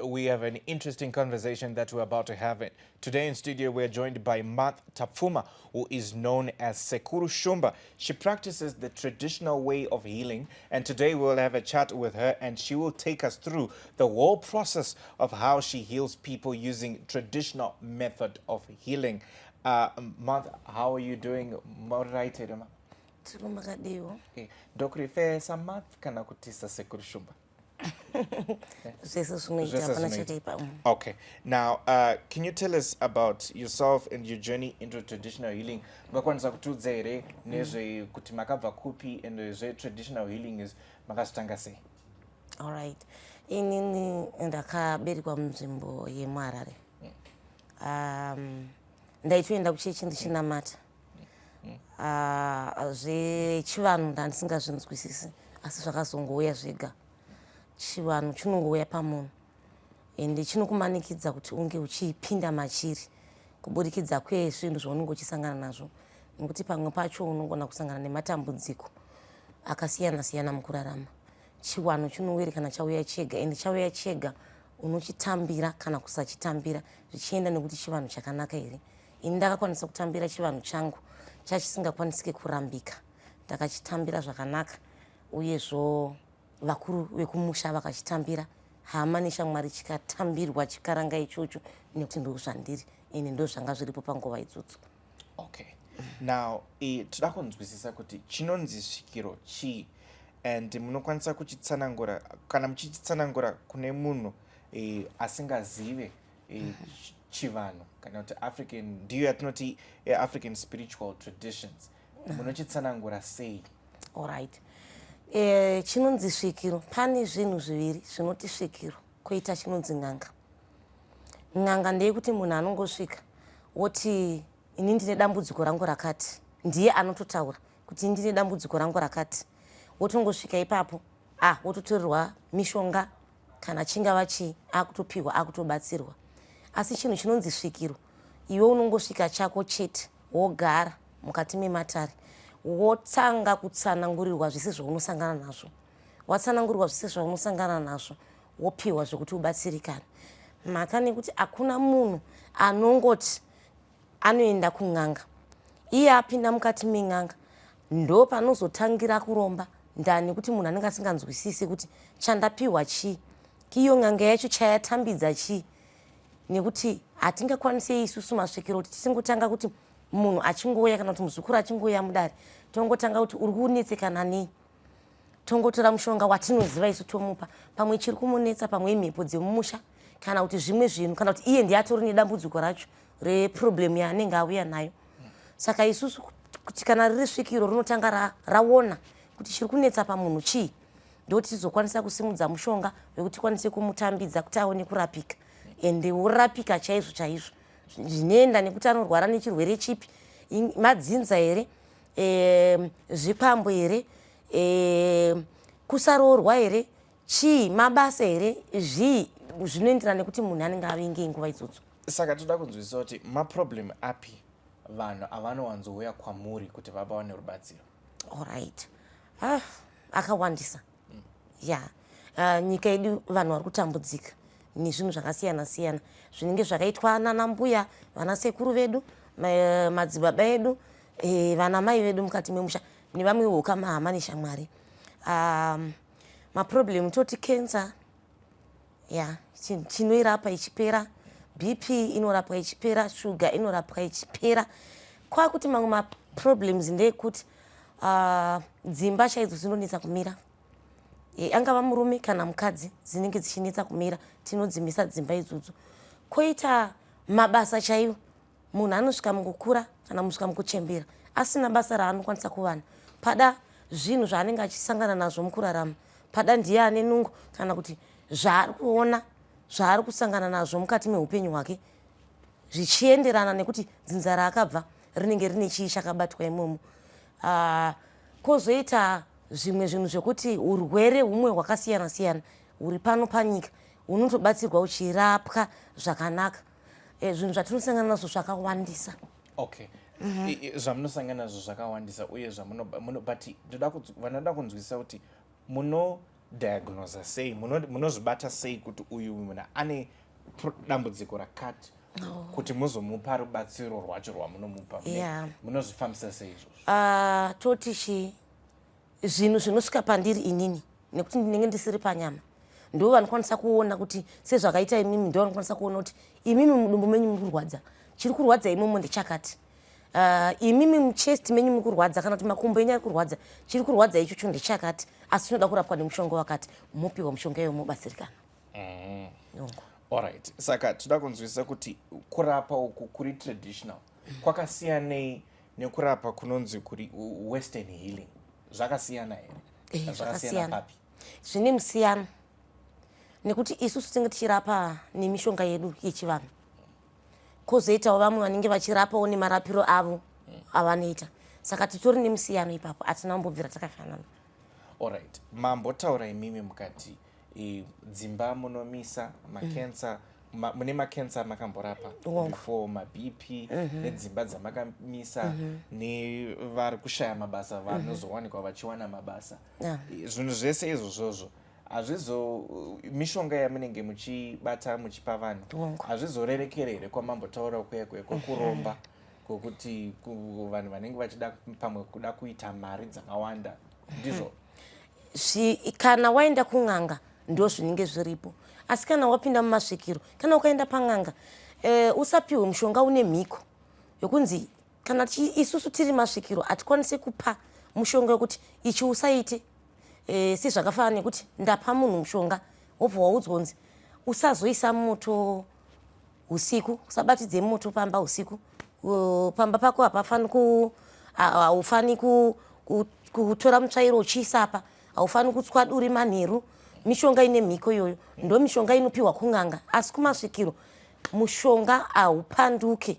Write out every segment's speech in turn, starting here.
We have an interesting conversation that we're about to have. Today in studio, we're joined by Martha Tapfuma, who is known as Sekuru Shumba. She practices the traditional way of healing, and today we'll have a chat with her, and she will take us through the whole process of how she heals people using traditional method of healing. Martha, how are you doing? Alright, Edema? Tiri makadiwo. Ndokurefer saMartha kana kuti saSekuru Shumba? Zvese zvinoita. Zvese Hapana zvinoita. chakaipa. Okay. Now, can you tell us about yourself and your journey into traditional healing? Mungakwanisa kutiudza here nezvekuti makabva kupi and zvetraditional healing is makazvitanga sei? Alright, inini ndakaberekwa munzvimbo yemuHarare. Ndaitoenda kuchechi ndichinamata. Zvechivanhu ndandisingazvinzwisisi, asi zvakazongouya zvega. Chivanhu chinongouya pamunhu ende chinokumanikidza kuti unge uchipinda machiri kuburikidza kwezvinhu zvaunenge uchisangana nazvo, nekuti pamwe pacho unogona kusangana nematambudziko akasiyana siyana mukurarama. Chiwanhu chinowere kana chauya chega, ende chauya chega unochitambira kana kusachitambira, zvichienda nekuti chivanhu chakanaka here. Ini ndakakwanisa kutambira chivanhu changu chachisingakwanisike kurambika. Ndakachitambira zvakanaka, uyezvo vakuru vekumusha vakachitambira, hama neshamwari chikatambirwa chikaranga ichocho, nekuti ndo zvandiri ende ndo zvanga zviripo panguva idzodzo. Okay. Now, toda kunzwisisa kuti chinonzi svikiro chii, and munokwanisa kuchitsanangura, kana muchichitsanangura kune munhu asingazive chivanhu kana kuti African, ndiyo yatinoti African spiritual traditions, munochitsanangura sei? Alright, chinonzi svikiro, pane zvinhu zviviri zvinoti svikiro, kwoita chinonzi n'anga. N'anga ndeyekuti munhu anongosvika woti, "Ini ndine dambudziko rangu rakati." Ndiye anototaura kuti, "Ndine dambudziko rangu rakati." Wotongosvika ipapo, ah, wototorerwa mishonga kana chingava chii, akutopiwa, akutobatsirwa. Asi chinhu chinonzi svikiro, iwe unongosvika chako chete, wogara mukati mematare, wotanga kutsanangurirwa zvese zvaunosangana nazvo. Watsanangurirwa zvese zvaunosangana nazvo, wopiwa zvekuti ubatsirikane. Mhaka nekuti hakuna munhu anongoti anoenda kun'anga, iye apinda mukati men'anga ndo panozotangira kuromba ndani, nekuti munhu anenge asinganzwisisi kuti chandapiwa chii, iyo n'anga yacho chayatambidza chii, nekuti hatingakwanisi isusu masvikiro kuti tisingotanga kuti munhu achingouya kana kuti muzukuru achingouya mudare, tongotanga kuti, "Uri kunetsekana nei?" Tongotora mushonga watinoziva isu tomupa. Pamwe chiri kumunetsa, pamwe imhepo dzemumusha kana kuti zvimwe zvinhu, kana kuti iye ndiye atori nedambudziko racho reproblem yaanenge auya nayo. Saka isusu kuti kana riri svikiro rinotanga raona kuti chiri kunetsa pamunhu chii, ndokuti tizokwanisa kusimudza mushonga wekuti tikwanise kumutambidza kuti aone kurapika, ende worapika chaizvo chaizvo. Zvinoenda nekuti anorwara nechirwere chipi, madzinza here, zvikwambo here, kusaroorwa here, chii, mabasa here, zvii, zvinoenderana nekuti munhu anenge avingei nguva idzodzo. Saka toda kunzwisisa kuti maproblem api vanhu avanowanzouya kwamuri kuti vabawane rubatsiro? Alright, ah, akawandisa. Ya, nyika yedu vanhu vari kutambudzika nezvinhu zvakasiyana siyana zvinenge zvakaitwa nana mbuya, vana sekuru vedu, madzibaba edu, vana mai vedu mukati memusha nevamwe ukama, hama neshamwari. Maproblem toti cancer ya, chinoirapa ichipera, BP inorapwa ichipera, shuga inorapwa ichipera. Kwakuti mamwe maproblems ndeyekuti dzimba chaidzo dzinonetsa kumira. Angava murume kana mukadzi, dzinenge dzichinetsa kumira, tinodzimisa dzimba idzodzo. Kwoita mabasa chaiwo, munhu anosvika mukukura kana musvika mukuchembera asina basa raanokwanisa kuwana. Pada zvinhu zvaanenge achisangana nazvo mukurarama, pada ndiye ane nungo kana kuti zvaari kuona, zvaari kusangana nazvo mukati meupenyu hwake, zvichienderana nekuti dzinza raakabva rinenge rine chii chakabatwa imomo. Kwozoita zvimwe zvinhu zvekuti urwere humwe hwakasiyana siyana huri pano panyika hunotobatsirwa uchirapwa zvakanaka. Zvinhu zvatinosangana nazvo zvakawandisa. Okay. Zvamunosangana nazvo zvakawandisa uye zvamuno, but ndoda vanoda kunzwisisa kuti muno Munozvidiagnosa sei? Munozvibata sei kuti uyu munhu ane dambudziko rakati, kuti muzomupa rubatsiro rwacho rwamunomupa? Munozvifambisa sei izvozvo? Ah, toti chi zvinhu zvinosvika pandiri inini, nekuti ndinenge ndisiri panyama, ndo vanokwanisa kuona kuti, sezvakaita imimi, ndo vanokwanisa kuona kuti imimi mudumbu menyu muri kurwadza, chiri kurwadza imomo ndechakati. Imimi muchest menyu muri kurwadza, kana kuti makumbo enyu ari kurwadza, chiri kurwadza ichocho ndechakati, asi chinoda kurapwa nemushonga wakati. Mopiwa mushonga iyoyo, mobatsirikana. Yongo. Alright, saka toda kunzwisisa kuti kurapa uku kuri traditional kwakasiyanei nekurapa kunonzi kuri western healing. Zvakasiyana here? Eh, Zvakasiyana zvakasiyana. papi? Zvine musiyano, nekuti isusu tinenge tichirapa nemishonga yedu yechivanhu, kwozoitawo vamwe vanenge vachirapawo nemarapiro avo avanoita. Saka titori nemusiyano ipapo, hatina kumbobvira takafanana. Alright, mambotaura imimi mukati dzimba munomisa macancer, mune macancer makamborapa before, maBP, nedzimba dzamakamisa, nevari kushaya mabasa vanozowanikwa vachiwana mabasa. Zvinhu zvese izvozvozvo hazvizo mishonga yamunenge muchibata muchipa vanhu hazvizorerekere here kwamambotaura kuya kuya kwekuromba, kwokuti vanhu vanenge vachida pamwe kuda kuita mari dzakawanda, ndizvo? Kana waenda kun'anga, ndo zvinenge zviripo, asi kana wapinda mumasvikiro, kana ukaenda pan'anga, usapiwe mushonga une mhiko yokunzi kana isusu tiri masvikiro hatikwanisi kupa mushonga wekuti ichi usaite. Sezvakafanana nekuti ndapa munhu mushonga, wobva waudzwa kunzi usazoisa moto usiku, usabatidze moto pamba usiku. Pamba pako hapafani ku haufani kutora mutsvairo uchiisapa, haufani kutswa duri manheru. Mishonga ine mhiko iyoyo ndo mishonga inopiwa kun'anga, asi kumasvikiro mushonga haupanduke,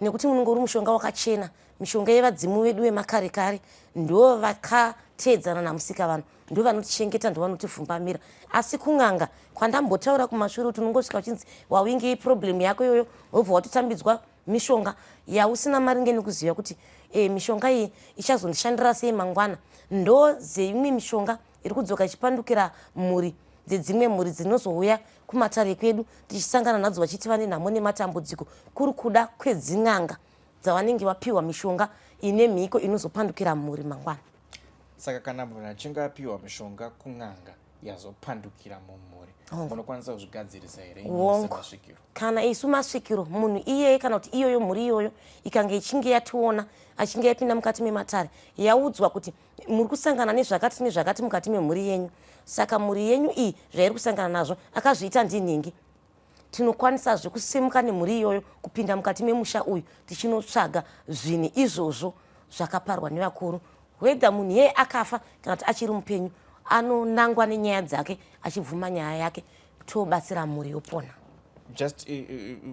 nekuti unenge uri mushonga wakachena, mishonga yevadzimu vedu vemakare kare. Ndo vakateedzana namusika vanhu, ndo vanotichengeta, ndo vanotivhumbamira. Asi kun'anga kwandambotaura kumashure kuti unongosvika uchinzi wawingei problem yako iyoyo, wobva watotambidzwa mishonga yausina maringe nekuziva kuti mishonga iyi ichazondishandira sei mangwana. Ndo zeimwe mishonga iri kudzoka ichipandukira mhuri dzedzimwe mhuri dzinozouya kumatare kwedu, tichisangana nadzo vachiti vane nhamo nematambudziko, kuri kuda kwedzin'anga dzavanenge vapiwa mishonga ine mhiko inozopandukira mhuri mangwana. Saka kana munhu achinge apiwa mishonga kun'anga yazopandukira mumhuri, munokwanisa kuzvigadzirisa here imi Wongo. semasvikiro? Kana isu masvikiro, munhu iyeye kana kuti iyoyo mhuri iyoyo ikange ichinge yationa, achinge yapinda mukati mematare, yaudzwa kuti muri kusangana nezvakati nezvakati mukati memhuri yenyu, saka mhuri yenyu iyi zvairi kusangana nazvo akazviita ndinhingi, tinokwanisazve kusimuka nemhuri iyoyo kupinda mukati memusha uyu, tichinotsvaga zvinhu izvozvo zvakaparwa nevakuru. Whether munhu iyeye akafa kana kuti achiri mupenyu, anonangwa nenyaya dzake, achibvuma nyaya yake, tobatsira mhuri yopona. Just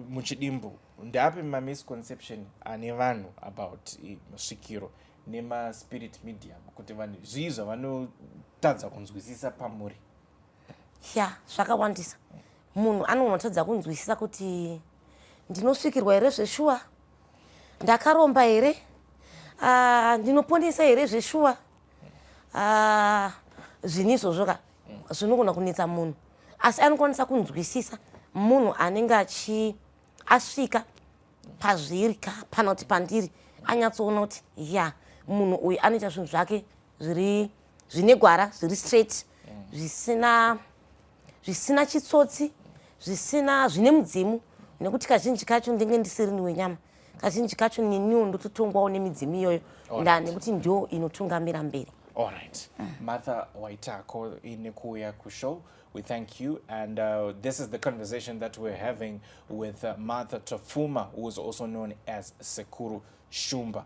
muchidimbu, ndeapi mamisconception ane vanhu about svikiro nemaspirit medium, kuti vanhu zvii zvavanotadza kunzwisisa pamuri? Ya, zvakawandisa. Munhu anonotadza kunzwisisa kuti ndinosvikirwa here zveshuwa, ndakaromba here, ndinoponesa here zveshuwa. Zvinhu izvozvo ka zvinogona kunetsa munhu, asi anokwanisa kunzwisisa munhu anenge achi asvika pazviri kana kuti pandiri, anyatsoona kuti ya, munhu uyu anoita zvinhu zvake zviri zvine gwara, zviri straight, zvisina chitsotsi, zvisina zvine mudzimu, nekuti kazhinji kacho ndinge ndisirini wenyama. Kazhinji kacho neniwo ndototongwawo nemidzimu iyoyo nda nekuti ndio inotungamira mberi. All right. Martha Waitako nekuuya kushow. We thank you. And this is the conversation that we're having with Martha Tafuma, who is also known as Sekuru Shumba.